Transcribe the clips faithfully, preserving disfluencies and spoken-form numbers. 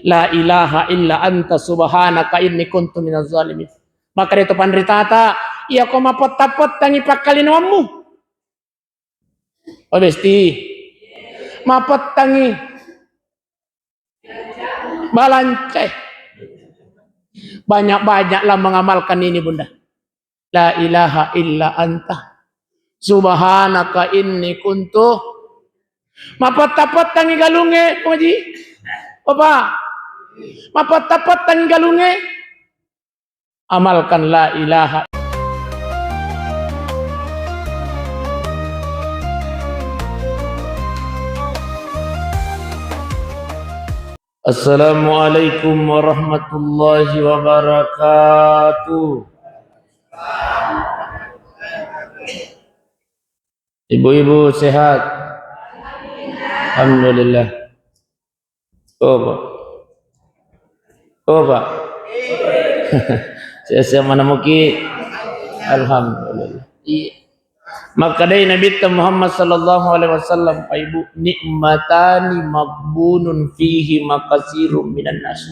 La ilaha illa anta subhanaka inni kuntu minaz zalimin. Maka de to panritata, iya ko mapetta-pettangi pakkalinoammu. Oh, besti. Mapettangi. Balancai. Banyak-banyaklah mengamalkan ini, Bunda. La ilaha illa anta. Subhanaka inni kuntu. Mapetta-pettangi galungnge, Puang Haji. Bapak. Mapetta-pettangi galungnge. Amalkan la ilaha. Assalamualaikum warahmatullahi wabarakatuh. Ibu-ibu sehat? Alhamdulillah. Oh, Pak. Oh, Pak. Sehat-sehat mana muki? Alhamdulillah. Iya. Makkedai Nabitta Muhammad sallallahu alaihi wasallam, Pak Ibu, "Nikmatani maghbunun fihi makasirun minan nas."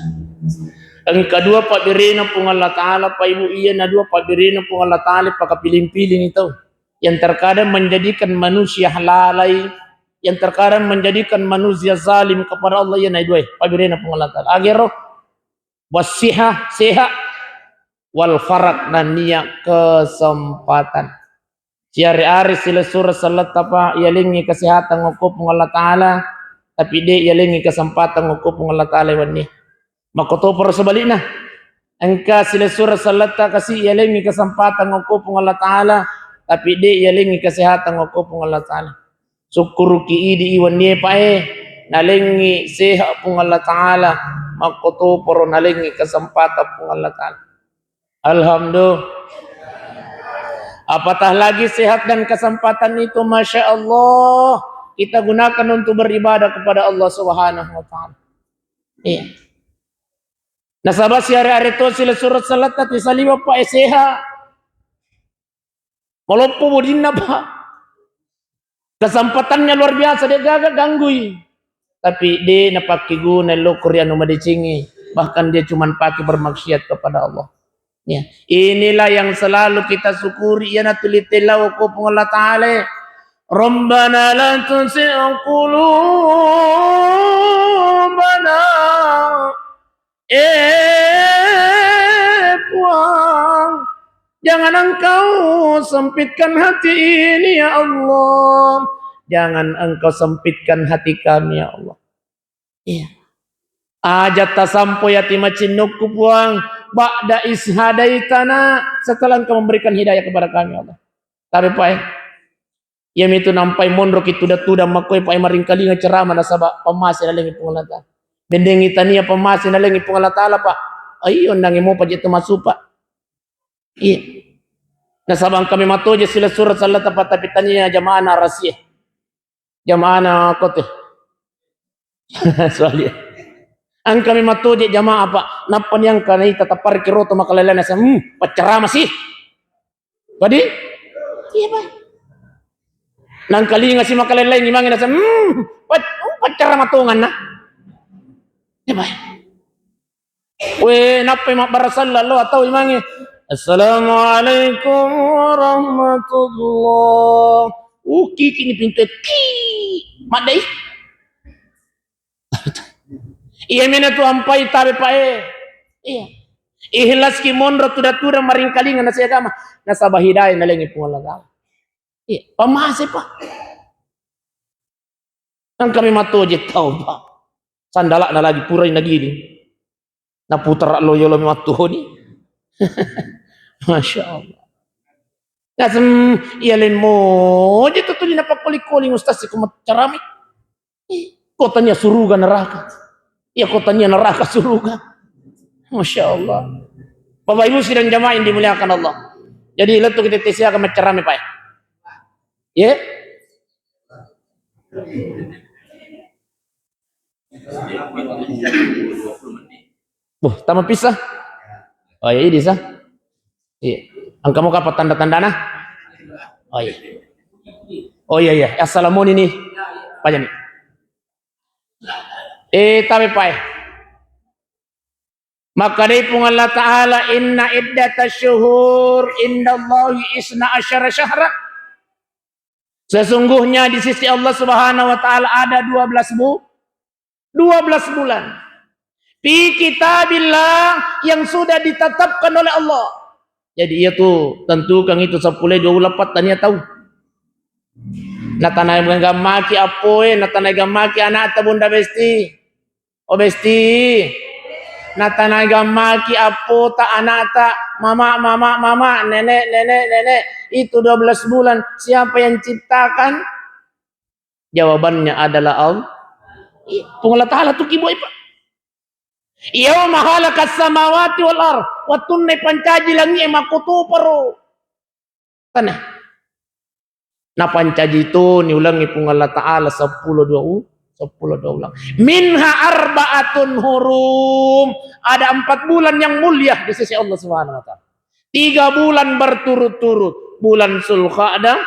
Engka dua pabberena Puang Allah Ta'ala, Pak Ibu, iya na dua pabberena Puang Allah Ta'ala pakapiling-piling itu. Yang terkadang menjadikan manusia lalai, yang terkadang menjadikan manusia zalim kepada Allah, iya na dua pabberena Puang Allah Ta'ala. Agero, wassihah, sehat, wal farag, nania kesempatan. Siare-are silessureng selletta, Pak, yalengngi kesehatan okko Puang Allah Ta'ala, tapi de yalengngi kesempatan okko Puang Allah Ta'ala wenni. Makkotoparo sebalikna. Engka silessureng selletta kasi yalengngi kesempatan okko Puang Allah Ta'ala, tapi de yalengngi kesehatan okko Puang Allah Ta'ala. Sukkuruki idi i wennie, Pak, e, nalengngi sehat Puang Allah Ta'ala, makkotoparo nalengngi kesempatan Puang Allah Ta'ala. Alhamdulillah. Apatah lagi sehat dan kesempatan itu, Masya Allah, kita gunakan untuk beribadah kepada Allah Subhanahu wa Ta'ala. Iya. Nasaba siare-are to silessureng selletta tisaliwa, Pak, e, sehat. Maloppo bodinna, Pak. Kesempatannya luar biasa, de gaga ganggui. Tapi de napakkeguna lokko ri anu madecengi. Bahkan dia cuman pakai bermaksiat kepada Allah. Ya. Inilah yang selalu kita syukuri, iyanatu litellao ko Puang Allah Ta'ala. Rabbana la tuzigh qulubana. Eh, Puang, jangan Engkau sempitkan hati ini, ya Allah. Jangan Engkau sempitkan hati kami, ya Allah. Iya. Aja tasampo yati macinnokku, Puang, ba'da is hadaitana, setelah Engkau memberikan hidayah kepada kami, ya Allah. Tapi, Pak, eh, iyamitu nampai monroki tudang-tudang makkoe, Pak, eh, maringkalinga ceramah nasaba pammase nalengi Puang Allah Ta'ala. Bendengi tania pammase nalengi Puang Allah Ta'ala, Pak. Ayo, nangi mopa je tu masuk, Pak. Iya. Nasaba engka memang toje silessureng selletta, Pak, tapi tania jamaah na rasie. Jamaah na kote. Soalnya. Engka memang toje jamaah, Pak. Nappa ni engka naita taparki roto makalailai naseng, hmm, paccarama sih. Padi? Iya, Pak. Nangkalinga si makalailai ni mange naseng, hmm, pac-, oh, paccarama tonganna. Iya, Pak. We, nappai mabbarasallang lo atau imangi. Assalamualaikum warahmatullah. Uki kini pintu ki. Madai. Iya mena tu ampai tabe, Pak, eh. Iya. Ikhlas ki monro tuda-tuda maringkalinga nasi agama. Nasaba hidayah nalengi Puang Allah Ta'ala. Iya, pamase, Pak. Engka memang toje tau, Pak. Sandala'na lagi purai nagiling. Naputara lo yolo memang tuhoni. Masya Allah. Nasem, iya len moje tu tuli napakkoli-koli ustaz siku macarami. Ih, kotanya suruga neraka. Iya, kotanya neraka suruga. Masya Allah. Bapak Ibu sidang jamaah yang dimuliakan Allah. Jadi, lettu kita tesi akan macarami, Pak. Ya? Buh, tama pisah. Oh iya, ini sah. Iya. Engka mo kapang tanda-tandana? Oh iya. Oh iya, iya. Assalamualaikum ini. Pajani. Eh, tabe, Pak, eh. Makkedai Puang Allah Ta'ala, "Inna iddatasyuhur indallahi isna asyara syahra." Sesungguhnya di sisi Allah Subhanahu wa Ta'ala ada dua belas bu-, dua belas bulan. Fi kitabillah, yang sudah ditetapkan oleh Allah. Jadi, iya tu, tentukan itu seppulo dua puluh empat tania tau. Natanai gammaki appoe, natanai gammaki anakta Bunda Besti. O Besti. Natanai gammaki appota anakta, mama, mama, mama, nenek, nenek, nenek. Itu dua belas bulan. Siapa yang ciptakan? Jawabannya adalah Allah. Iya, Puang Allah Ta'ala tu kiboi, Pak. Yauma khalaqas samawati wal ard. Wattunna pancaji langi e makkutoparo tanah. Napancaji toni ulangi Puang Allah Ta'ala seppulo dua u-, seppulo dua ulang. Minha arba'atun hurum. Ada empat bulan yang mulia di sisi Allah Subhanahu wa Ta'ala. Tiga bulan berturut-turut. Bulan Zulqa'dah,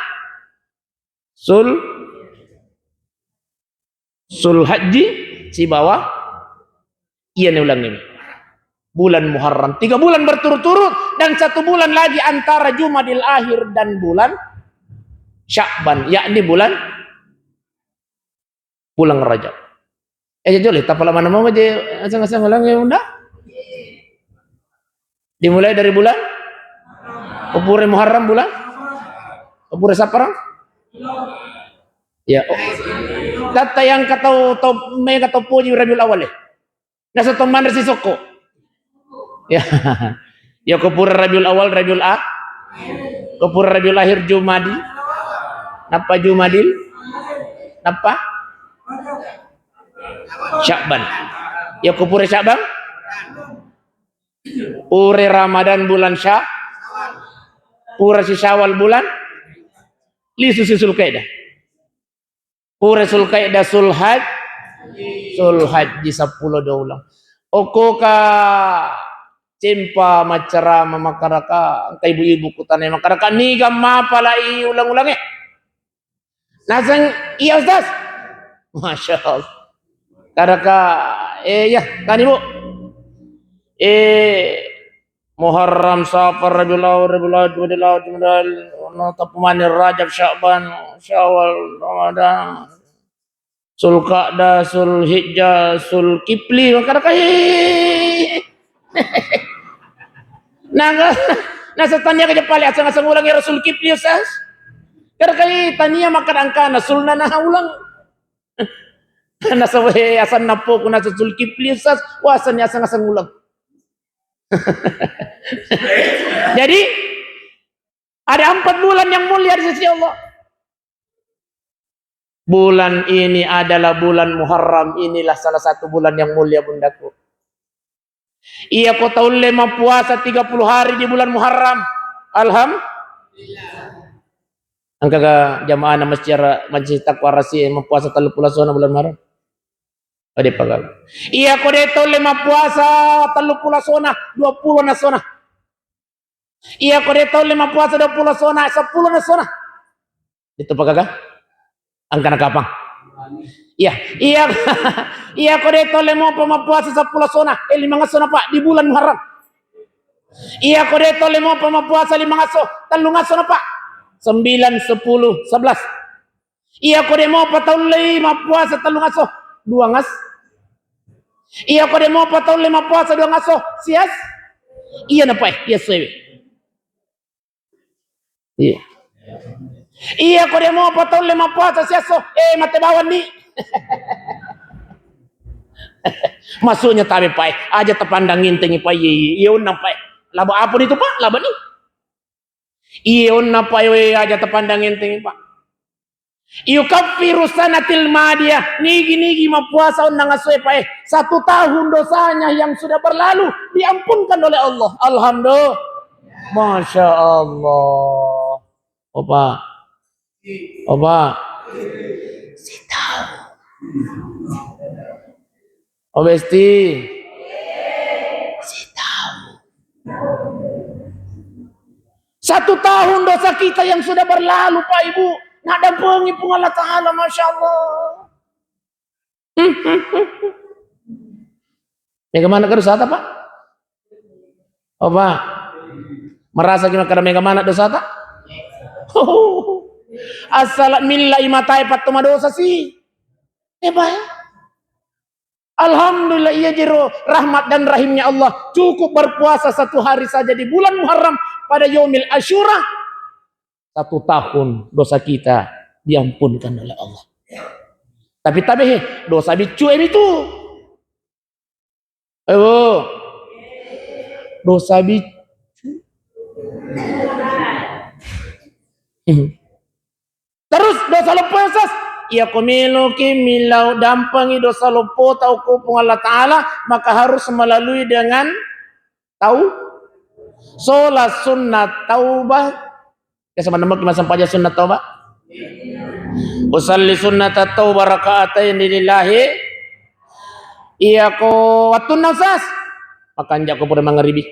Sul-, Sulhajji, sibawa iya ni ulangi. Bulan Muharram. Tiga bulan berturut-turut dan satu bulan lagi antara Jumadil Akhir dan bulan Sya'ban, yakni bulan, bulan Rajab. Eh, jajole, tapala mana mau je aseng-aseng ulang ya, Bunda? Dimulai dari bulan? Ko pura Muharram bulan? Ko pura Saparang? Ya, oh. Tatta yang katau, tau, me katau poji Rabiul Awal, eh. Nasa to manre sisokko. Ya. Ya, ko pura Rabiul Awal, Rabiul A-, ko pura Rabiul Akhir, Jumadi. Nappa Jumadil? Nappa Sya'ban. Ya, ko pura Sya'ban? Pura Ramadan bulan Sya-, pura si Syawal bulan, lisu si Sulkaidah. Pura Sulkaidah, Sulhaj-, Sulhajji seppulo dua ulang. Okko ka cempa maccarama makkaraka, engka ibu-ibu kutana makkaraka, niga mapalai ulang-ulange? Naseng, iya, Ustaz. Masya Allah. Karaka, eh, ya, tani, Bu. Eh, Muharram, Safar, Rabiul Awal, Rabiul Awal, Jumadil Awal, Jumadil Awal, no, tapumani Rajab, Sya'ban, Syawal, Ramadan, Sulka'dah, Sulhijjah, Sulkipli, makkaraka, eh. Naga, nasa tania ka je pale aseng-aseng ulang ya Sulkipli, Ustaz. Karaka, eh, tania makkada engkana sulna naha ulang. Nasa we asanna poku nasa Sulkipli, Ustaz, wasani aseng-aseng ulang. Jadi, ada empat bulan yang mulia di sisi Allah. Bulan ini adalah bulan Muharram. Inilah salah satu bulan yang mulia, Bundaku. Iya ko taulle mappuasa tiga puluh hari di bulan Muharram. Alham-, engkaga jamaah na masjid, Masjid Taqwa Rasi mappuasa tellu pulo sona bulan Muharram? Ade pagaga. Iya ko de taulle mappuasa tellu pulo sona, dua pulo na sona. Iya ko de taulle mappuasa dua pulo sona, seppulo na sona. Itu pagaga? Engkana kapang. Iya, iya, iya ko de taulle mopa mappuasa seppulo sona, eh, lima ngasso na, Pak, di bulan Muharram. Iya ko de taulle mopa mappuasa lima ngasso, tellu ngasso na, Pak. Sembilan, sepuluh, sebelas. Iya ko de mopa taulle mappuasa tellu ngasso, dua ngas-. Iya ko de mopa taulle mappuasa dua ngasso, sias. Iya na, Pak, eh, iya sewe. Iya. Iya ko de mopa taulle mappuasa siasso, eh, mate bawang ni. Maksudnya tabe, Pak, eh, aja tapandang entengi, Pak, iya, iya, iya, onna, Pak, eh. Laba apa ni tu, Pak? Laba ni. Iya, onna, Pak, eh, aja tapandang entengi, Pak. Yukaffiru sanatil madiyah, nigi-nigi mappuasa onna ngasoe, Pak, eh, satu tahun dosanya yang sudah berlalu diampunkan oleh Allah. Alhamdulillah. Masya Allah. Opa. Opa. Sitau. O Besti. Sitau. Satu tahun dosa kita yang sudah berlalu, Pak, Ibu. Naddampengi Puang Allah Ta'ala, Masya Allah. Bagaimana ke dosa, Pak? Apa? Merasa ki makkeda mega mana dosata? Asala milla i matae patto madosa si. Eh, bae. Alhamdulillah, iya jero rahmat dan rahimnya Allah. Cukup berpuasa satu hari saja di bulan Muharram pada Yaumil Asyura, satu tahun dosa kita diampunkan oleh Allah. Tapi tabe he, dosa biccu e itu. Ayo. Dosa biccu. Terus dosa loppo, Ustaz? Iya, ko meloki millau dampengi dosa loppo tau ko Puang Allah Ta'ala, maka harus melalui dengan tau, sholat sunnat taubah. Biasa manemmoki massempajang sunnat taubah. Usalli sunnat taubah rakaatain lillahi. Iya ko wattunna, Ustaz? Makanjako pura mangaribi.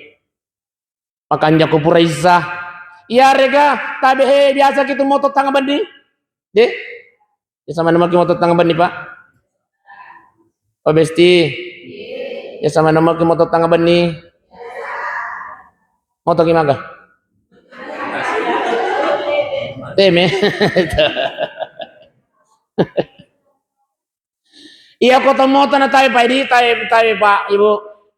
Makanjako pura Isya. Iyarega tabe he biasa kitu moto tanga benni? De? Biasa mana maki moto tanga benni, Pak? Oh, Besti. Biasa mana maki moto tanga benni? Moto ki maga? Teme. Iya, ko tommoto na tabe, Pak, di tabe, tabe, Pak, Ibu.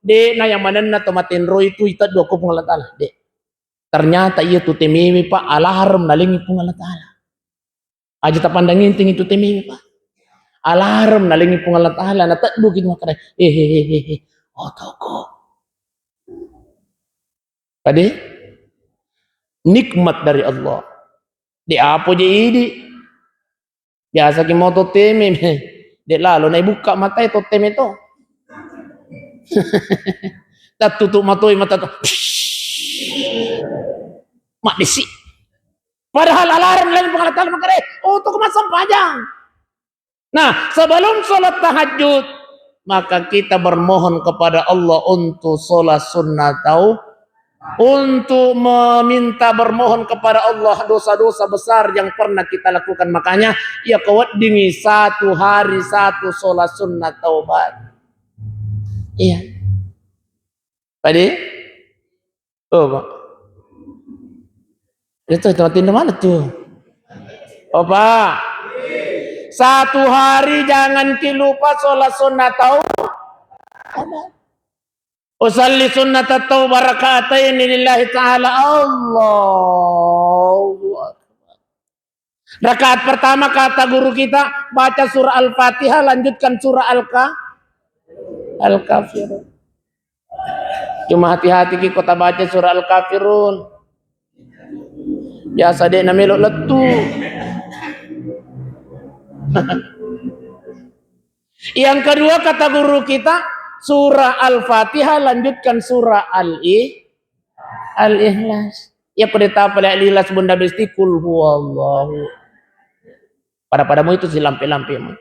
De na yang manenna to matenroi tu iteddu ko Puang Allah Ta'ala. De. Ternyata iya tu temewe, Pak, alarm nalengi Puang Allah Ta'ala. Aja tapandang enteng itu temewe, Pak. Alarm nalengi Puang Allah Ta'ala, na teddu ki makkeda, "Eh, eh, eh, eh, eh, otoko." Pade? Nikmat dari Allah. De apo je idi. Biasa ki moto teme, de lalo na ibukka matae to teme to. Tattutu matoi mata to. Maddesi. Padahal alarm lain Puang Allah Ta'ala makkeda, "Oh, tu massempajang." Nah, sebelum sholat tahajud, maka kita bermohon kepada Allah untuk sholat sunnah tau, untuk meminta bermohon kepada Allah dosa-dosa besar yang pernah kita lakukan. Makanya, ya, kawaddingi satu hari satu sholat sunnah taubat. Iya. Pade? Oh, Pak. Itu, itu, itu mana tuh? Oh, Pak. Satu hari jangan ki lupa sholat sunnah tau. Usalli sunnat tau barakataini lillahi ta'ala. Allahu Akbar. Rakaat pertama kata guru kita, baca surah Al-Fatihah, lanjutkan surah Al-Ka-, Al-Kafirun. Cuma hati-hati ki ko tabaca surah Al-Kafirun. Biasa de na melo lettu. Yang kedua kata guru kita, surah Al-Fatihah, lanjutkan surah Al-I-, Al-Ikhlas. Ya, ko de tapale Al-Ikhlas Bunda Besti, kul huwallahu. Pada-padamu itu si lampe-lampemu.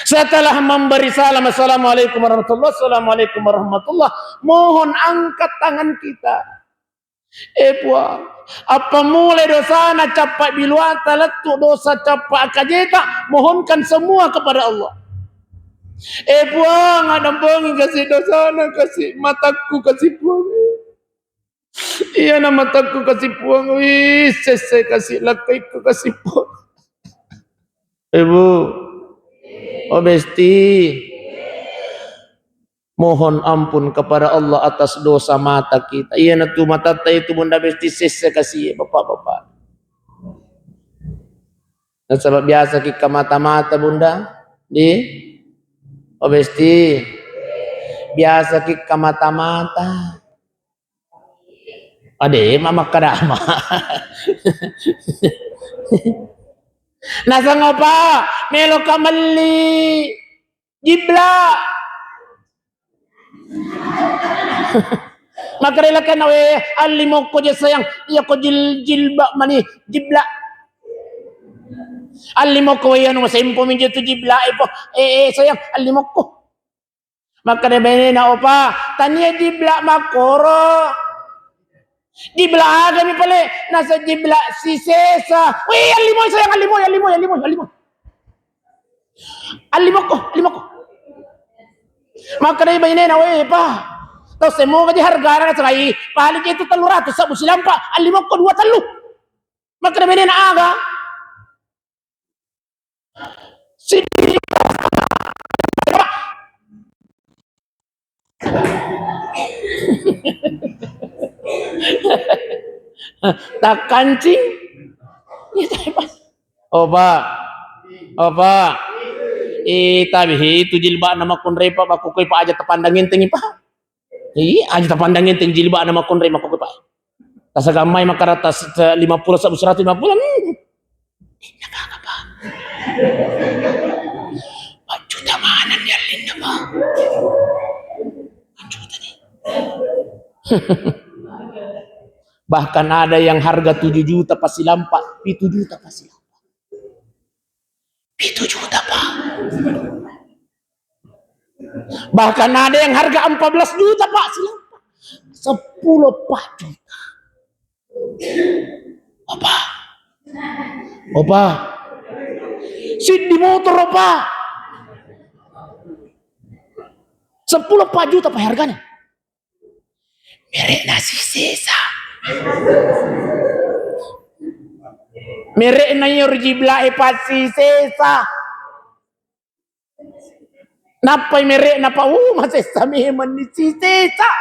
Setelah memberi salam, "Assalamualaikum warahmatullah, assalamualaikum warahmatullah," mohon angkat tangan kita. Eh, Puang, apa mulai dosana cappa biluata lettu dosa cappa akajeta, mohonkan semua kepada Allah. Eh, Puang, adampengi kasi dosana, kasi matakku, kasi Puang. Iyana matakku kasi Puang, wis, sesse kasi lakkaikku kasi Puang. Ibu, oh Besti, mohon ampun kepada Allah atas dosa mata kita. Iyana tu matatta itu Bunda Besti sesse kasi, Bapak-bapak. Nasaba biasa ki kamata-mata, Bunda, di, oh Besti, biasa ki kamata-mata. Ade, ma makkadama. Nasang opa, melo ka melli jibla. Makkeda lakkainna, "We, allimokko je sayang, iya ko jil-, jilba mani, jibla." Allimokko, "We, anu masempo mi je tu jibla e po. Eh, eh, sayang, allimokko." Makkeda bainena, "Opa, tania jibla makkoro. Jibla aga mi pale?" Nasa jibla sisesa. "We, allimoi sayang, allimoi, allimoi, allimoi, allimoi." Allimokko, allimokko. Makkedai bainena, "We, Pa, Tau semua aja harga na serai, paling itu tellu ratus sabbu silampa, allimokko dua tellu. Makkeda benena aga? Siddi. Takkancing. Opa. Opa. Eh, tapi itu jilbabna makkunrai, Pak, bakku koi, Pak, aja tapandang entengi, Pak. Iya, aja tapandang enteng jilbabna makkunrai, makku koi, Pak. Tasagammai makkeda tas-, ta-, lima puluh sabbu seratus lima puluh. Hmm. Inna kaka, Pak. Empat juta mana ni allinna, Pak? Empat juta ni. Bahkan ada yang harga tujuh juta pasilampa, pitu juta pasilampa. Pitu juta, Pak. Bahkan ada yang harga empat belas juta, Pak, silampa. Sepuluh, empat juta. Opa. Opa. Siddi motor, Pak. Sepuluh, empat juta, Pak, harganya. Merekna si Sesa. Merekna iyaro jilbab e, Pak, si Sesa. Nappai merekna, Pak, uh, masessa memang ni si Sesa.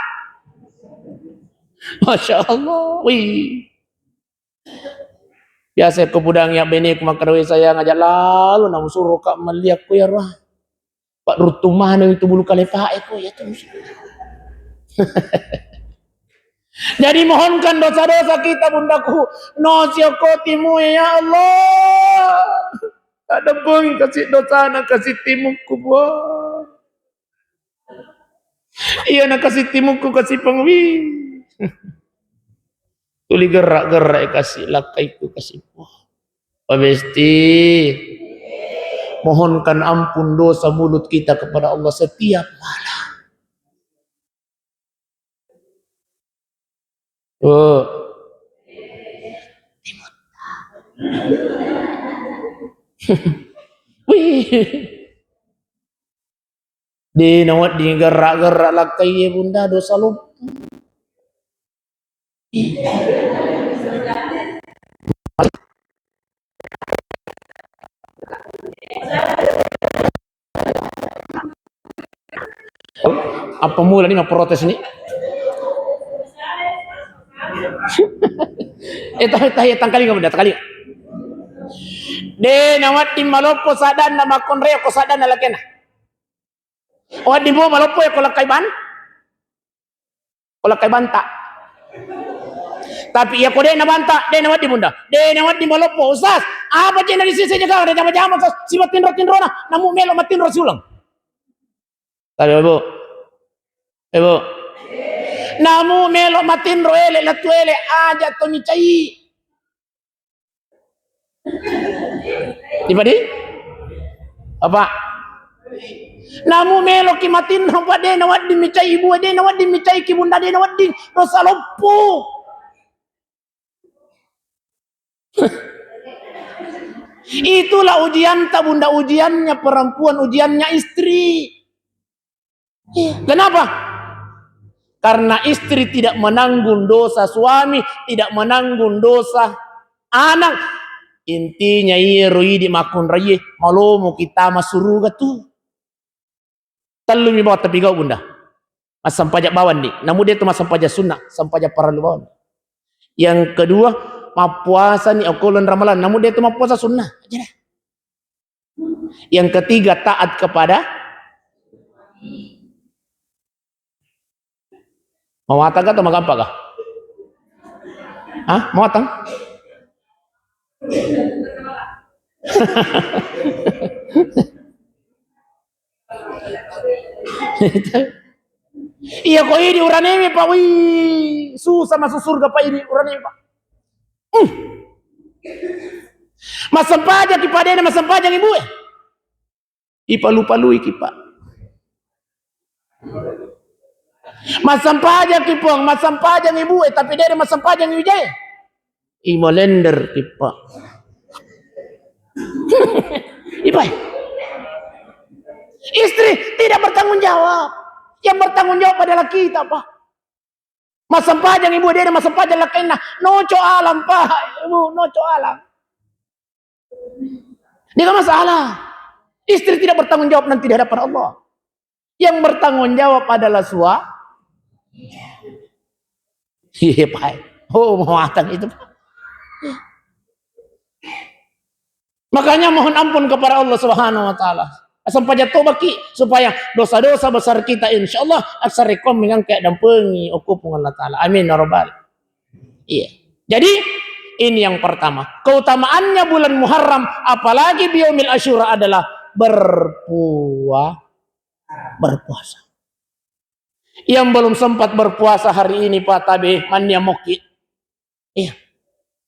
Masya Allah. Wih. Biasa ko pudangi abbeneku makkeda, "Wé sayang, aja lalo namusuroka melli akko iyaro." Pak, ruttung maneng itu bulu kalepae ko, ya tuh. Jadi mohonkan dosa-dosa kita, bundaku. No siokko timu, ya Allah. Ada pun kasih dosana, kasih timukku, Puang. Iya, nakasih timukku, kasih pangwi. Tuli gerak-gerak, kasih lakkaiku, kasih, Puang. Pak Besti, mohonkan ampun dosa mulut kita kepada Allah setiap malam. Oh. Wih. De nawedding gerra-gerra lakkaie, Bunda, dosa loppo. Apa mula ni mapprotes ni? Eh, tahu, tahu, tangkalinga, Bunda, tangkalinga. De nawedding maloppo saddanna makkonreo ko saddanna lakena. Wedding mua maloppo ya ko lakkai ban-, ko lakkai banta. Tapi iya ko de nabanta, de nawedding, Bunda. De nawedding maloppo, Ustaz. Apa cena di sisi jaga, ada jama-jama, Ustaz. Siba tinro-tinrona, namu melo matinro siulang. Tapi, Ibu. Ibu. Namu melo matinro ele, latu ele, aja to micai. Ipadi? Apa? Namu meloki matinro, Pak, de nawedding micai ibu, de nawedding micai ki, Bunda, de nawedding, dosa loppo. Itulah ujianta, Bunda, ujiannya perempuan, ujiannya istri. Iya. Kenapa? Karena istri tidak menanggung dosa suami, tidak menanggung dosa anak. Intinya, iyaro idi makkunraie, malomo kita masuruga tu. Tellumi bawang tapigau, Bunda. Massempajang bawang ni, namu de tu massempajang sunnah, sempajang parellu bawang. Yang kedua, mappuasa ni okko uleng Ramalang, namu de tu mappuasa sunnah. Aja deh. Yang ketiga, taat kepada. Mawatang kah atau magampang kah? Hah? Mawatang? Iya ko idi uranemi, Pak. Wih, susah masuk surga, Pak, idi uranemi, Pak. Hmm. Massempajang ki, Pak, de na massempajang ibu e. Ipalu-palui ki, Pak. Massempajang ki, Puang, massempajang ibu e, tapi de na massempajang ibu e. Imalender ki, Pak. Ipai. Istri tidak bertanggung jawab. Yang bertanggung jawab adalah kita, Pak. Massempajang ibu, de' massempajang lakkainna. Noco alang, Pak. Ibu, noco alang. Dia masalah. Istri tidak bertanggung jawab nanti di hadapan Allah. Yang bertanggung jawab adalah sua-, iya, Pak. Oh, mau matang itu, Pak. Makanya mohon ampun kepada Allah Subhanahu wa Ta'ala. Asal pajak tobat ki, supaya dosa-dosa besar kita, insya Allah, asal rekon mengangkat dan pengi okko Puang Allah Ta'ala. Amin ya Rabbal. Iya. Jadi, ini yang pertama. Keutamaannya bulan Muharram, apalagi biyaumil Asyura adalah berpua-, berpuasa. Yang belum sempat berpuasa hari ini, Pak, tabe, mannia mokki. Iya.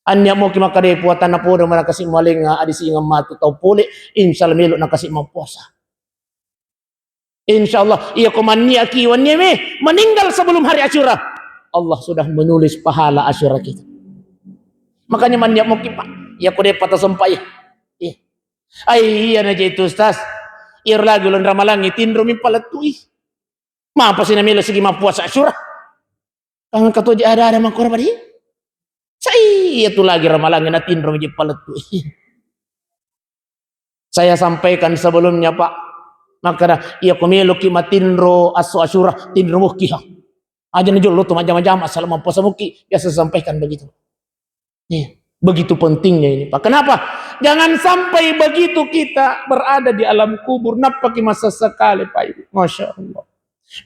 Annia mokki makkeda, puatanna podo mana kasi malenga, adi singeng matu tau pole, insya Allah melo nakasi mappuasa. Insya Allah, iya ko mannia ki, wannia me, meninggal sebelum hari Asyura, Allah sudah menulis pahala Asyura kita. Makanya mannia mokki, Pak. Iya ko de' pata sempa, iya. Iya. Ai, iya na je itu, Ustaz. Iya lagi uleng Ramalangi, tinro mi palettui. Mapa sih namelo sigi mappuasa Asyura? Engka toji ada-ada makkoro badi. Sai iya tu lagi Ramalangi natinro mi je palettu. Saya sampaikan sebelumnya, Pak. Makkeda, iya ko meloki matinro asso Asyura, tinro mokki ha. Aja na jolo tu majama-jama, assalamu mappuasa mokki. Biasa saya sampaikan begitu. Iya, begitu pentingnya ini, Pak. Kenapa? Jangan sampai begitu kita berada di alam kubur, nappaki masa sekali, Pak Ibu. Masya Allah.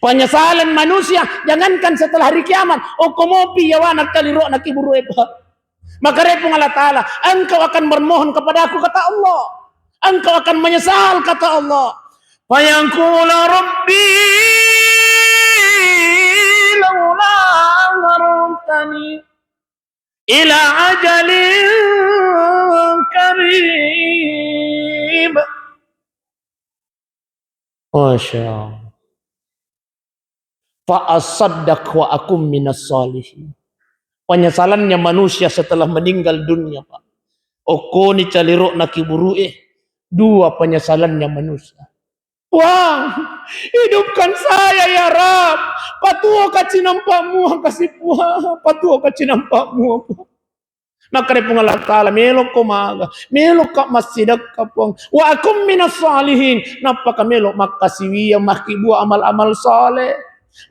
Penyesalan manusia, jangankan setelah hari kiamat, okko mopi yawana kaliro'na kiburu e, Pak. Maka repung Allah Ta'ala, engkau akan bermohon kepadaku, kata Allah. Engkau akan menyesal, kata Allah. Fayaqula rabbi laula akhartani ila ajalin qarib. Masya Allah. Fa asaddaq wa akum minas salihin. Penyesalannya manusia setelah meninggal dunia, Pak. Okkoni caliro'na kiburu e, dua penyesalannya manusia. Puang, hidupkan saya ya Rabb. Patuoka cinampa mua kasi Puang. Patuoka cinampa mua, Puang. Makkeda Puang Allah Ta'ala, melokko maga, melokka massidekka, Puang. Wa akum minas salihin. Nappaka melo makkasiwiyang, makkibua amal-amal saleh.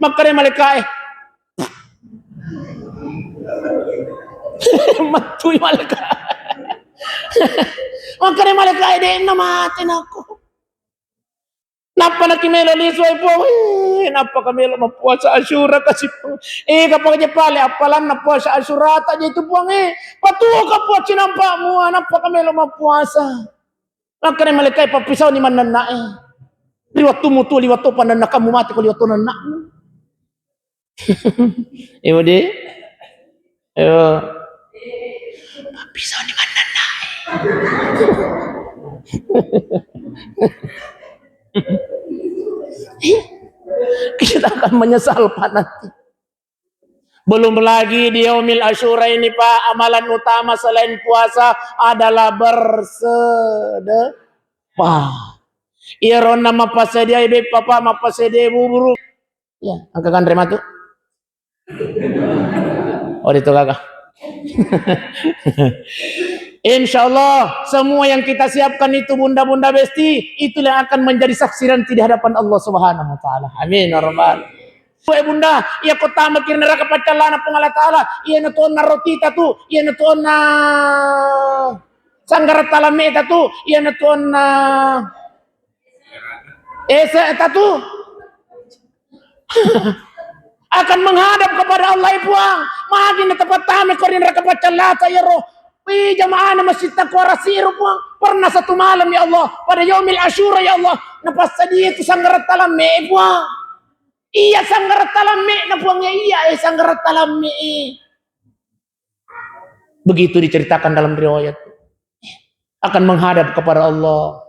Makkeda malaikae, mattui malaika. Makkeda malaikae, de'na mate nakko. Nappa naki melo lisu, ai Puang, eh, nappa ka melo mappuasa Asyura kasi Puang. Eh, kapang je pale appalanna puasa Asyura ta je tu Puang, eh. Patuo ka Puang cinampa mua, nappa ka melo mappuasa. Makkeda malaikat, pappisauni mannanna, eh. Ri wettummu tuo liwat to pannanna kammu mate ko liwat to nanna. Iya, Budi? Ayo. Bisa di mana, Nak? Kita akan menyesal, Pak, nanti. Belum lagi di Yaumil Asyura ini, Pak, amalan utama selain puasa adalah bersedekah. Iyaro nama passedia beppa, Pak, mapassedia buburu. Ya, engka kanre matu. Oh, itu kakak. Insya Allah, semua yang kita siapkan itu, bunda-bunda besti, itu yang akan menjadi saksi nanti di hadapan Allah Subhanahu wa Ta'ala. Amin ya Rabbal. Eh, bunda, iya ko tama kiri neraka paccallana Puang Allah Ta'ala, iya na tuonna roti tatu, iya na tuonna sanggara talamme tatu, iya na tuonna ese tatu. Akan menghadap kepada Allah, eh, Puang. Magi na tapattama ko ri neraka paccallata, ya Roh. Wih, jamaahna masjid Taqwa Rasiru, Puang. Pernah satu malam, ya Allah, pada Yaumil Asyura, ya Allah, napassadia itu sanggara talamme, eh, Puang. Iya, sanggara talamme na, Puang, ya, iya, eh, sanggara talamme, eh. Begitu diceritakan dalam riwayat. Akan menghadap kepada Allah.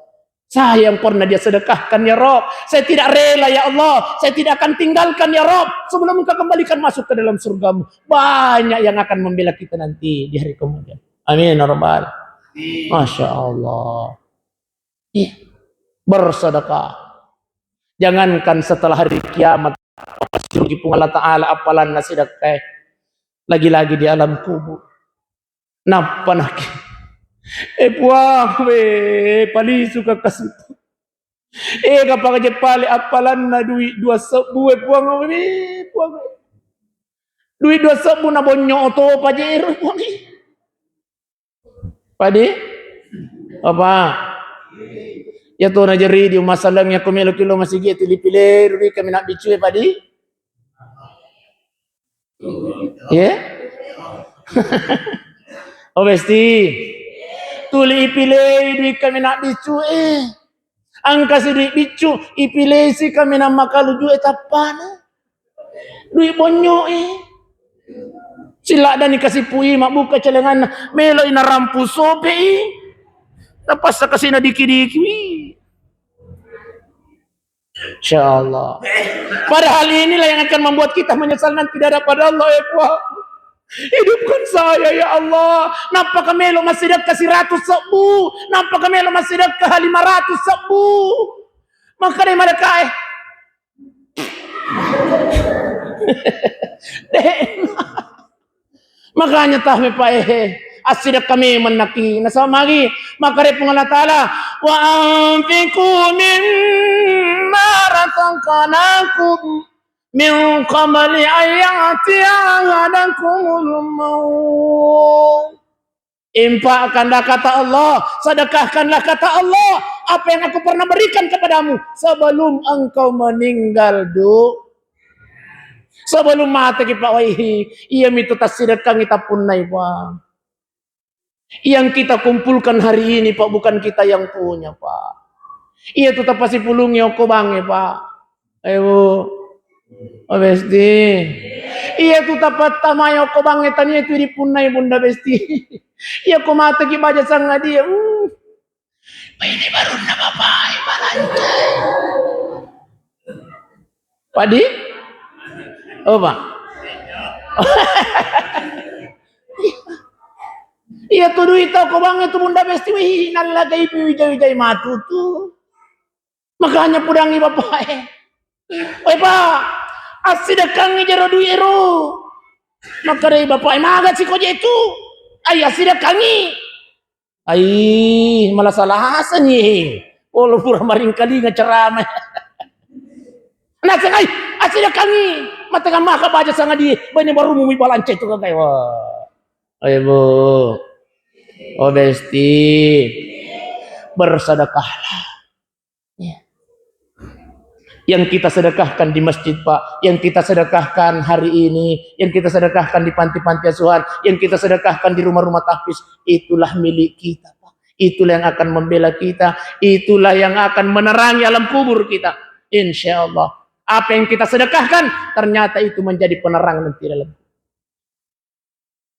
Saya yang pernah dia sedekahkan, ya Rob. Saya tidak rela, ya Allah. Saya tidak akan tinggalkan, ya Rob. Sebelum Engkau kembalikan masuk ke dalam surgamu. Banyak yang akan membela kita nanti di hari kemudian. Amin, ya Rabbal. Masya Allah. Iya. Bersedekah. Jangankan setelah hari kiamat, pasti rugi Puang Allah Ta'ala appalanna sidekkae. Lagi-lagi di alam kubur. Nappa naki. Eh, Puang, we, palisuka kasitu. Eh, kapang je pale appalanna duit dua sebbu, eh, Puang, we, Puang. Duit dua sebbu na bonyo oto pajero, Puang. Padi? Apa? Ya tu na jeri di masalah ya ko melo kilo masigi tuli pile duit kami nak biccu, eh, padi? Ye? Oh, besti. Tuli ipilei duit kami nak biccu, eh. Angka si duit biccu, ipilei si kami nak makaluju, eh, tappana. Duit bonyo, eh. Sila dani kasipui mabbuka celenganna, melo ina rampu sope, eh. Tapassa kasina diki-diki, wih. Insya Allah. Padahal inilah yang akan membuat kita menyesal nanti di hadapan Allah, ya Puang. Hidupkan saya, ya Allah. Nappa kamelo massidekka seratus sebbu. Nappa kamelo massidekka lima ratus sebbu. Maka dai madekka, eh. Deh. Makanya tah me paehe, assidekka memeng naki. Nasaba magi, makkeda Puang Allah Ta'ala, "Wa anfiqu mimma razaqnakum min qabli an ya'tiya ahadakumul maut." Infakkanlah, kata Allah, sedekahkanlah, kata Allah, apa yang aku pernah berikan kepadamu sebelum engkau meninggal, du. Sebelum mate ki, Pak, waihi, iya mitu tassidekkangi tapunnai, Pak. Yang kita kumpulkan hari ini, Pak, bukan kita yang punya, Pak. Iya tu tapasipulungi okko bangnge, Pak. Ayo, Bu. Oh, Besti. Iya tu tapattamai okko bangnge tania tu dipunnai, Bunda Besti. Iya ko mate ki baja sangadie. Hmm. Ini barunna bapak, eh, balanja. Padi? Oh, Pak. Iya tu duit tau ko bangnge tu Bunda Besti, wih, nallagai pi wija-wijai matu tu. Makanya pudangi bapak, eh. Oi, Pak, assidekkangi jero duit ero. Makkedai bapak, eh, maga siko je tu. Ai assidekkangi. Ai, malasa-lasani. Olo pura maringkalinga ceramah. Naseng, ai, assidekkangi. Matengnga maka baja sangadie, bene baru mumi balanca itu kagai. Wah. Ayo, Bu. Oh, Besti. Bersedekahlah. Ya. Yang kita sedekahkan di masjid, Pak, yang kita sedekahkan hari ini, yang kita sedekahkan di panti-panti asuhan, yang kita sedekahkan di rumah-rumah tahfiz, itulah milik kita, Pak. Itulah yang akan membela kita, itulah yang akan menerangi alam kubur kita. Insya Allah, apa yang kita sedekahkan, ternyata itu menjadi penerang nanti dalam.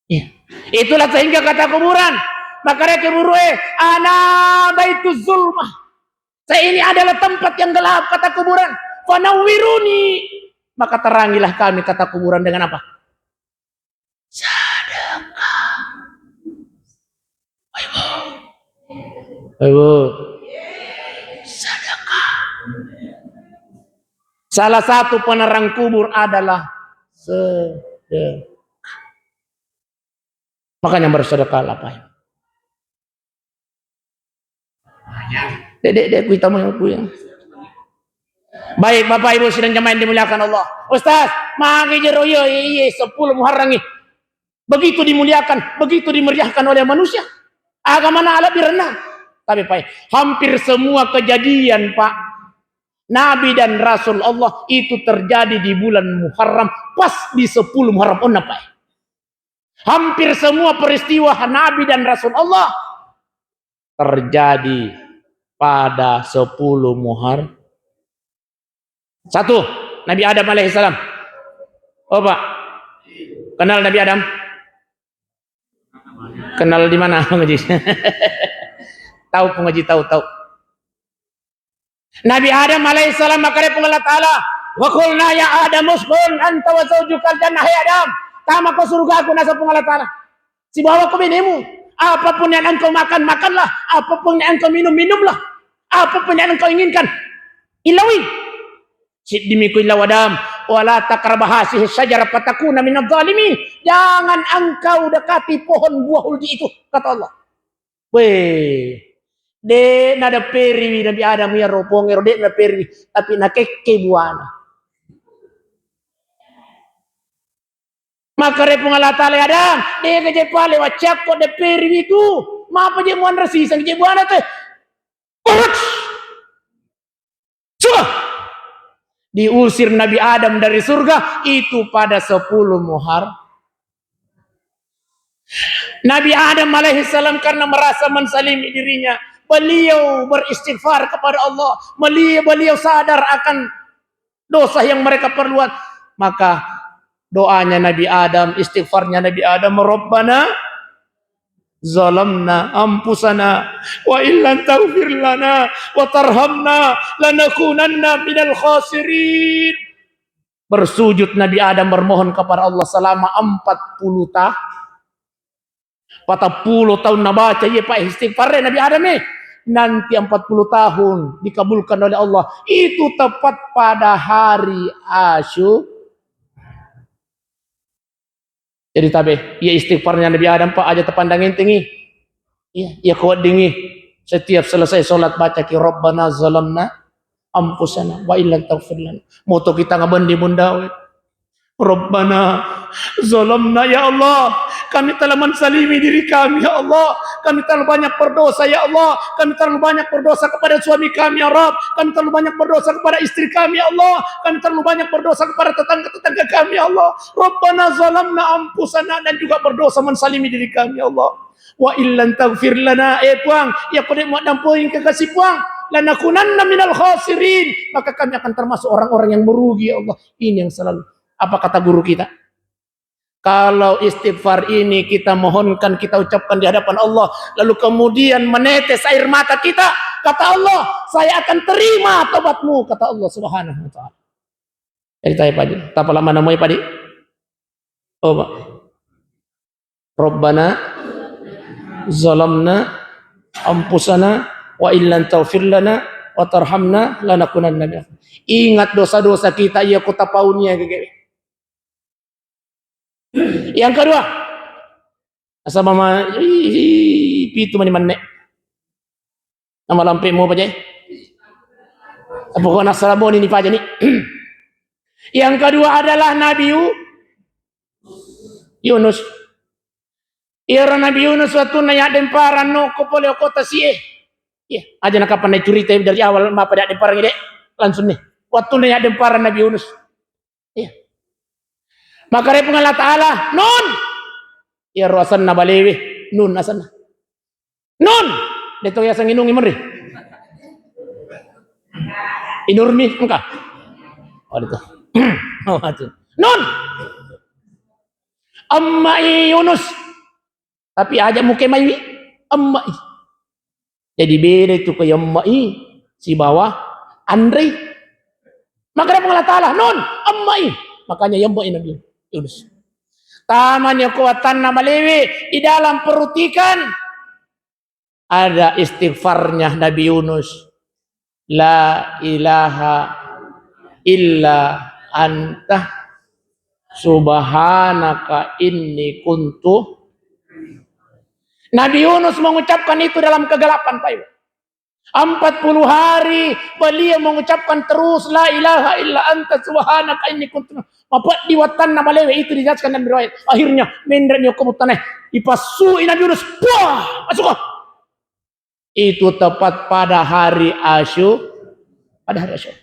Iya. Itulah sehingga kata kuburan, makanya kubur, eh, ana baitu zulmah. Saya ini adalah tempat yang gelap, kata kuburan. Fanawwiruni. Maka terangilah kami, kata kuburan, dengan apa? Sedekah. Ayo, Bu. Ayo, Bu. Sedekah. Salah satu penerang kubur adalah sedekah. Makanya bersedekahlah, Pak. Dek, dek, dek, kuita mau aku ya. Baik, Bapak Ibu sidang jamaah yang dimuliakan Allah. Ustaz, magi jero iya, iya, sepuluh Muharram ini. Begitu dimuliakan, begitu dimeriahkan oleh manusia. Agama na lebih rendah. Tapi, Pak, hampir semua kejadian, Pak, Nabi dan Rasul Allah itu terjadi di bulan Muharram, pas di sepuluh Muharram. Onna, Pak. Hampir semua peristiwa Nabi dan Rasul Allah terjadi pada sepuluh Muharram. Satu, Nabi Adam alaihissalam. Oh, Pak. Kenal Nabi Adam? Kenal di mana, Pak Haji? Tahu, Pak Haji, tahu, tahu. Nabi Adam alaihissalam, makkeda Puang Allah Ta'ala, "Wa qulna ya Adam uskun anta wa zaujukal jannah." Hai Adam, tamako surugaku, naseng Puang Allah Ta'ala. Sibawa ko benemu. Apapun yang engkau makan, makanlah. Apapun yang engkau minum, minumlah. Apapun yang engkau inginkan, ilaui. Siddimi ku illa wadam, wala taqrabu hazihi syajarah fatakuna minadh dhalimin. Jangan engkau dekati pohon buah huldi itu, kata Allah. Weh, de' nadepperiwi Nabi Adam iyaro pong ero, de' nadepperiwi, tapi nakekke buana. Makkedai Puang Allah Taala, "Adam, de' gaje pale waccakko depperiwi tu. Mapa je muanre siseng je buana te? Ukhruj! Sudah!" Diusir Nabi Adam dari surga itu pada sepuluh Muharram. Nabi Adam alaihissalam karena merasa menzalimi dirinya, beliau beristighfar kepada Allah, beliau, beliau sadar akan dosa yang mereka perbuat. Maka doanya Nabi Adam, istighfarnya Nabi Adam, "Rabbana zalamna anfusana wa illam taghfir lana wa tarhamna lanakunanna minal khasirin." Bersujud Nabi Adam bermohon kepada Allah selama empat puluh tahun. Patappulo taung nabaca iye pa istighfar e Nabi Adam e. Nanti empat puluh tahun dikabulkan oleh Allah. Itu tepat pada hari Asyura. Jadi tabe, iya istighfarnya Nabi Adam, Pak, aja tapandang entengi. Iya, iya ko weddingi. Setiap selesai sholat baca ki, "Rabbana zalamna anfusana wa illam taghfir lana." Moto kita ngabendi bundawe. "Rabbana zalamna, ya Allah, kami telah menzalimi diri kami, ya Allah. Kami terlalu banyak berdosa, ya Allah. Kami terlalu banyak berdosa kepada suami kami, ya Rabb. Kami terlalu banyak berdosa kepada istri kami, ya Allah. Kami terlalu banyak berdosa kepada tetangga-tetangga kami, ya Allah. Rabbana zalamna anfusana," dan juga berdosa menzalimi diri kami, ya Allah. "Wa illam taghfir lana," eh Puang, iya ko de' muaddampengeng kekasih Puang, "lanakunanna minal khasirin," maka kami akan termasuk orang-orang yang merugi, ya Allah. Ini yang selalu, apa kata guru kita? Kalau istighfar ini kita mohonkan, kita ucapkan di hadapan Allah, lalu kemudian menetes air mata kita, kata Allah, "Saya akan terima tobatmu," kata Allah Subhanahu wa Ta'ala. Jadi tabe, Pak Haji. Tapalama namoi, Pak Haji. Oh, Pak. "Rabbana zalamna anfusana wa illam taghfir lana wa tarhamna lanakunanna minal." Ingat dosa-dosa kita, iya ko tapauni ya, gege. Yang kedua, asal mama, ih, ih, pitu mani manne. Nama lampe mo paja. Pokoknya salamoni ni paja ni. Yang kedua adalah Nabi Yu-, Yunus. Iyaro Nabi Yunus wattunna yaddemparang no ko pole okko tasi'e. Iya, aja nakapang naicurita dari awal mapa yaddemparang ide. Langsung nih. Wattunna yaddemparang Nabi Yunus. Iya. Makkedai Puang Allah Ta'ala, "Nun." Iyaro asenna balewe, Nun asenna. "Nun." De'to yaseng inungi menri. Inurmi, engka. Oh, de'to. Oh, atu. "Nun. Emmai Yunus." Tapi aja muke maiwi, emmai. Jadi beda itu ko yemmai sibawa anrei. Makanya Puang Allah Ta'ala, "Nun, emmai." Makanya yemmai Nabi Yunus. Tamani ko wattanna malewe di dalam perut ikan, ada istighfarnya Nabi Yunus. "La ilaha illa anta subhanaka inni kuntu." Nabi Yunus mengucapkan itu dalam kegelapan, Pak Ibu. Empat puluh hari beliau mengucapkan terus, "La ilaha illa anta subhanaka inni kuntu." Mapeddi wattanna malewe itu, dijelaskan dalam riwayat. Akhirnya, menre ni okko muttane. Ipassui Nabi Yunus. Puah! Masuk. Itu tepat pada hari Asyu-, pada hari Asyura.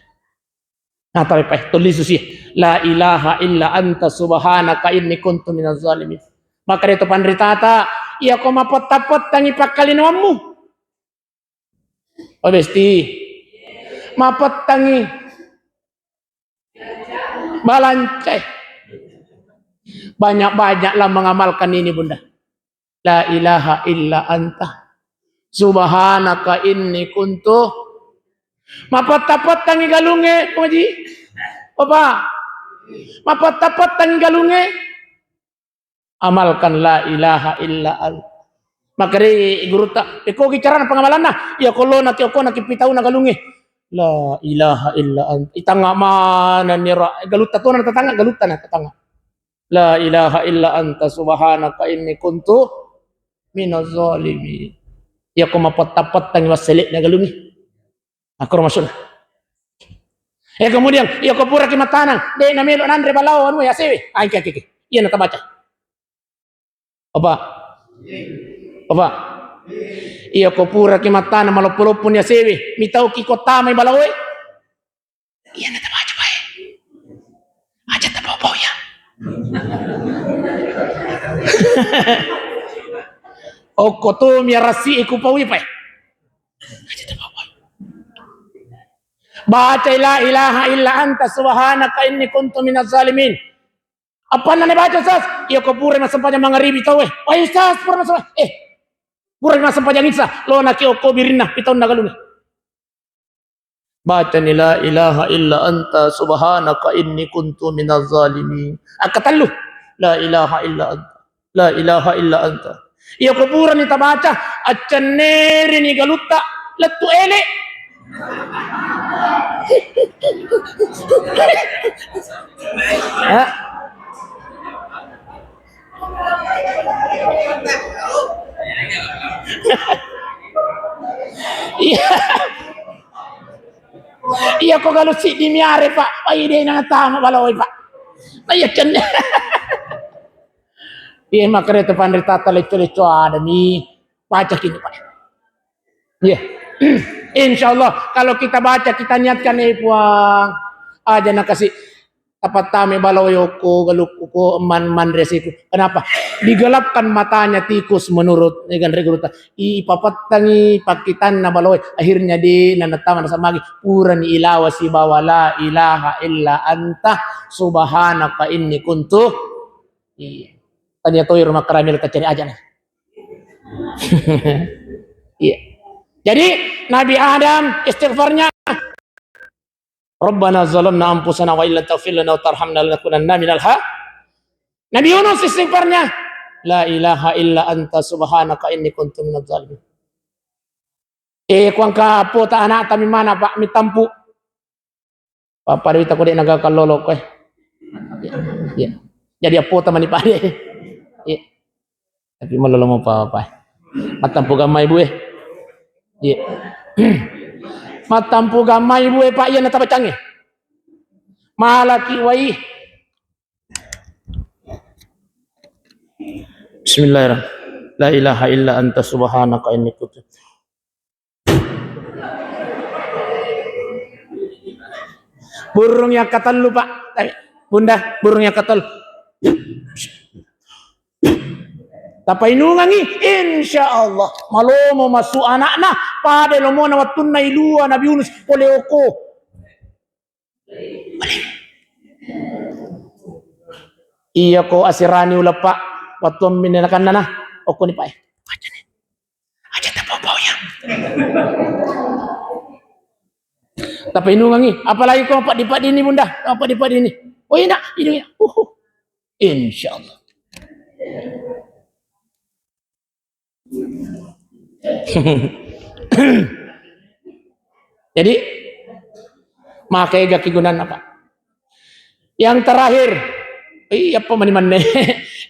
Nah, tapi pa, tulis sih, "La ilaha illa anta subhanaka inni kuntu minaz zalimin." Maka itu panritata, iya ko mapetta-pettangi pakkalinoammu. Oh, besti. Mapettangi balancae. Banyak-banyaklah mengamalkan ini, Bunda. La ilaha illa anta subhanaka inni kuntu. Mapetta-pettangi galungnge, Puang Haji. Bapak. Mapetta-pettangi galungnge. Amalkan la ilaha illa anta. Makkedai gurutta, "Iko gi carana pengamalanna?" Iya, ko lo naki okko naki pitauna galungnge. La ilaha illa anta. Itangnga manenni ra-, galutta tona tatanga, galutta na tatanga. La ilaha illa anta subhanaka inni kuntu minaz zalimin. Iyako mapatta-pattangi wassele'na galungnge. Akkoro maksudna. Eh, kemudian, iyako puraki matanang, de' namelo nanre balawo anu yasewe. Ah, engke, engke, engke. Iya na tabaca. Apa? Apa? Iyako puraki matanang maloppo-loppo ni yasewe, mitauki ko tamai balawoe. Iya na tabaca bae. Aja tapau-pau ya. Okko tu miarasi iku pau ipae. Aja tapau-pau. Baca la ilaha illa anta subhanaka inni kuntu minaz zalimin. Apa nane baca, Ustaz? Iyako pura massempajang mangaribi tau, eh. Wah, Ustaz, pura massempajang. Eh, pura massempajang Isa. Lo naki okko birinna, pitaunna galungnge. Bacani la ilaha illa anta subhanaka inni kuntu minaz zalimin. Akkatellu. La ilaha illa anta. La ilaha illa anta. Iyako purani tabaca, accennerini galutta, lettu ele. Eh? Iya. Iyako galu siddi miare, Pak. Pai de' na tama baloi, Pak. Na iya cenne. Iya, makare tu panritata lecco-lecco adami. Baca kini, Pak. Iya. Insya Allah, kalau kita baca, kita niatkan, eh, Puang, aja na kasi tapattame balawo yoko, galukku ko, man, man resiku. Kenapa? Digelapkan matanya tikus menurut, ya kan, reguluta. Ipapattangi pakkitanna balawo, akhirnya di nanattama nasamagi, purani ilawa sibawa la ilaha illa anta subhanaka inni kuntu. Iya. Tania toi rumah karamel kacari aja na. Iya. Jadi Nabi Adam istighfarnya, "Rabbana zalamna anfusana wa illam taghfir lana wa tarhamna lanakunanna minal ha-." Nabi Yunus istighfarnya, "La ilaha illa anta subhanaka inni kuntu minaz zalimin." Eh, kuangka pota anakta mimana, Pak, mitampu. Papa Dewi tako de' naga kallolo ko, eh. Iya. Jadi appota mani pade. Iya. Tapi malolo mo papa. Mattampu gamma ibu, eh. Iya. Mattampu gamma ibu, eh, Pak, iya natabacangnge. Malaki wai. Bismillahirrahmanirrahim. La ilaha illa anta subhanaka inni kuntu. Burung yang ketellu, Pak. Eh, Bunda, burung yang ketellu. Tapainungangi, insya Allah. Malomo masu anakna, pada lomona wattunna ilua Nabi Yunus, pole oko. Iya ko asirani uleppa, wattu amminne nakannana, okkoni pae. Aja tapau-pau ya. Tapainungangi, apalagi ko paddi-paddi ini, Bunda, paddi-paddi ini. Oh, enak, ini ya. Uhuh. Insya Allah. Jadi, makai gaki gunana, Pak. Yang terakhir, iya, apa mani manne?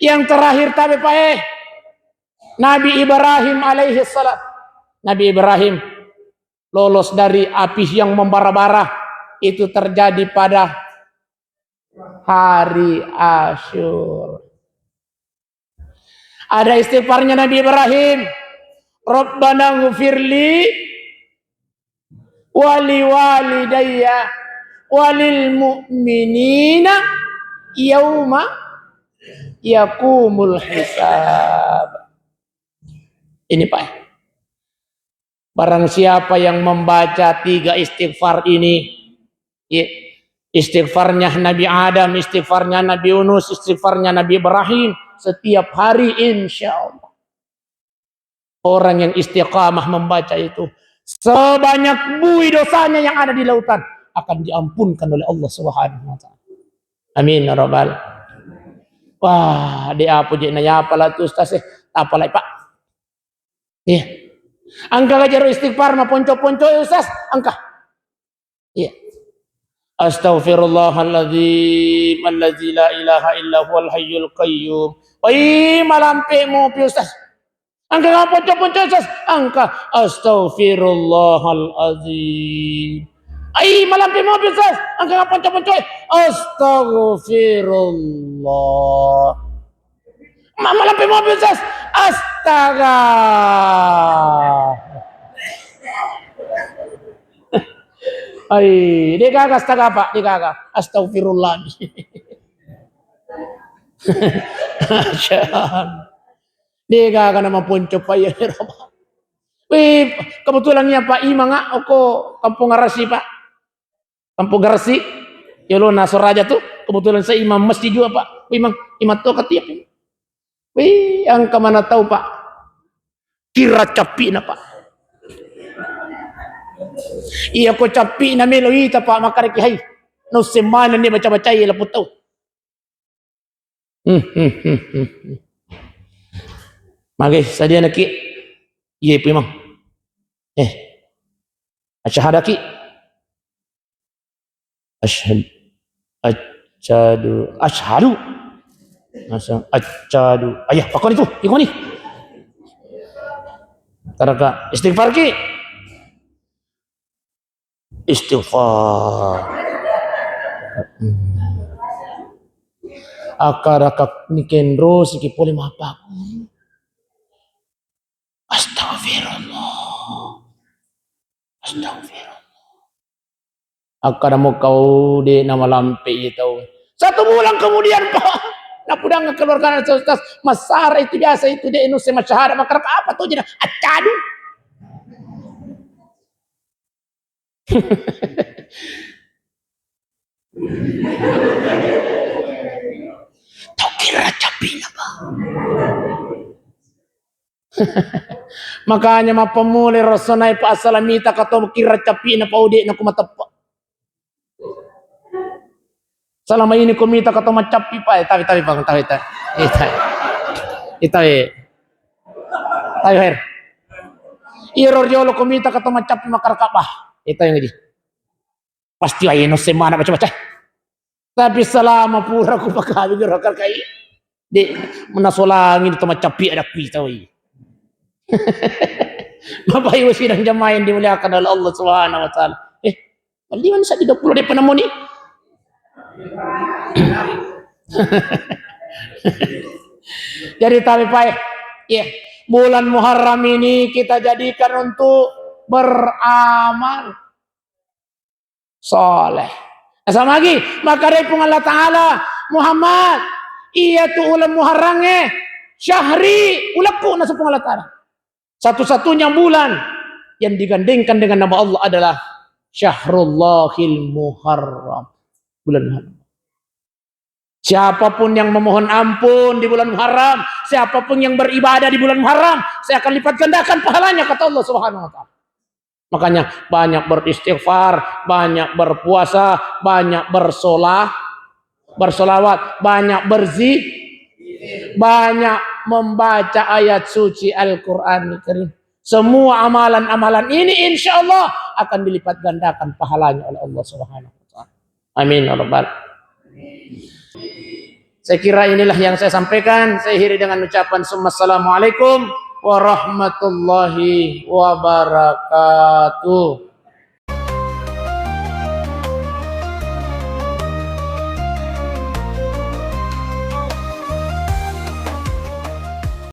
Yang terakhir, tabe, Pak, eh. Nabi Ibrahim alaihi salam. Nabi Ibrahim lolos dari api yang membara-bara. Itu terjadi pada hari Asyur. Ada istighfarnya Nabi Ibrahim. Rabbana ghfirli wali walidayya walil mu'minina yauma yakumul hisab. Ini, Pak. Barang siapa yang membaca tiga istighfar ini, ya, istighfarnya Nabi Adam, istighfarnya Nabi Yunus, istighfarnya Nabi Ibrahim, setiap hari, insya Allah. Orang yang istiqamah membaca itu, sebanyak bui dosanya yang ada di lautan akan diampunkan oleh Allah Subhanahu wa Ta'ala. Amin ya Rabbal. Wah, de apa je na yapa la tu, Ustaz, eh. Apa lagi, Pak? Iya. Engka ga jero istighfar maponco-ponco, Ustaz? Engka. Iya. Astaghfirullahaladzim alladzi la ilaha illa huwal hayyul qayyum. Oi, malampe mopi, Ustaz. Engka ga ponco-ponco, Ustaz? Engka. Astaghfirullahaladzim. Ai, malampe mopi, Ustaz. Engka ga ponco-ponco? Astaghfirullah. Ma-, malampe mopi, Ustaz. Astaga. Ai, de' gaga astaga, Pak, de' gaga. Astaghfirullah. Masya Allah. De' gaga namaponco, Pak, iya, Pak. Wih, kebetulan iya, Pak, imang, ah, oko Kampung Arasi, Pak. Kampung Garasi, yolona Soraja tu, kebetulan saya imam masjid juga, Pak. Wih, Mang, imam tu ketiap. Wih, engka mana tahu, Pak. Kira capina, Pak. Iya, ko capina melo ita, Pak, makareki hai. Nausse maneng ni baca-bacai laput tau. Hmm, hmm, hmm, hmm, hmm. Mage, sadia naki. Iye, Pu Imam. Eh. Asyhadaki. Asyhad-, asyhadu, asyhadu. Masa asyhadu. Ayah, pakon itu, ikoni. Taraka istighfar ki. Istighfar. Akkaraka nikenro siki pole mappaku. Astagfirullah. Astagfirullah. Akkada mo kau de' namalampe i tau. Satu bulan kemudian, Pak, napudang keluarga, Ustaz, massara itu biasa itu de' nusse masyhada, maka apa tuh jadi acadu. Tau kira capina, Pak. Makanya mappamulai rassanai, Pak, assalamita kato kira capina, Pak, ude' naku mateppa. Selama ini ko mita kato macappi, Pak, eh, tawi, tawi, Bang, tawi, tawi. Eh, tawi. Eh, tawi. Tawi, Her. Iro riolo ko mita kato macappi makaraka, bah. Eh, tawi ngaji. Pasti wae no semana baca-baca. Tapi selama pura ku pakawing ro karkai. De' menasolangi to macappi ada kuita, woi. Bapak Ibu sidang jamaah yang dimuliakan oleh Allah Subhanahu wa Ta'ala. Eh, Maliwan sa di dua puluh de' penemu ni. Jadi, tapi, Pak, ya, bulan Muharram ini kita jadikan untuk beramal soleh. Nah, sama lagi, maka dari Puang Allah Ta'ala, Muhammad, iya tu ulan Muharram, eh, syahri, ulekku, nasa Puang Allah Ta'ala. Satu-satunya bulan yang digandengkan dengan nama Allah adalah Syahrullahil Muharram. Bulan Muharram. Siapapun yang memohon ampun di bulan Muharram, siapapun yang beribadah di bulan Muharram, saya akan lipat gandakan pahalanya, kata Allah Subhanahu wa Ta'ala. Makanya banyak beristighfar, banyak berpuasa, banyak bersolah, bersolawat, banyak berzi-, banyak membaca ayat suci Al-Quran Karim. Semua amalan-amalan ini insya Allah akan dilipat gandakan pahalanya oleh Allah Subhanahu wa Ta'ala. Amin ya rabbal. Saya kira inilah yang saya sampaikan. Saya akhiri dengan ucapan summa assalamualaikum warahmatullahi wabarakatuh.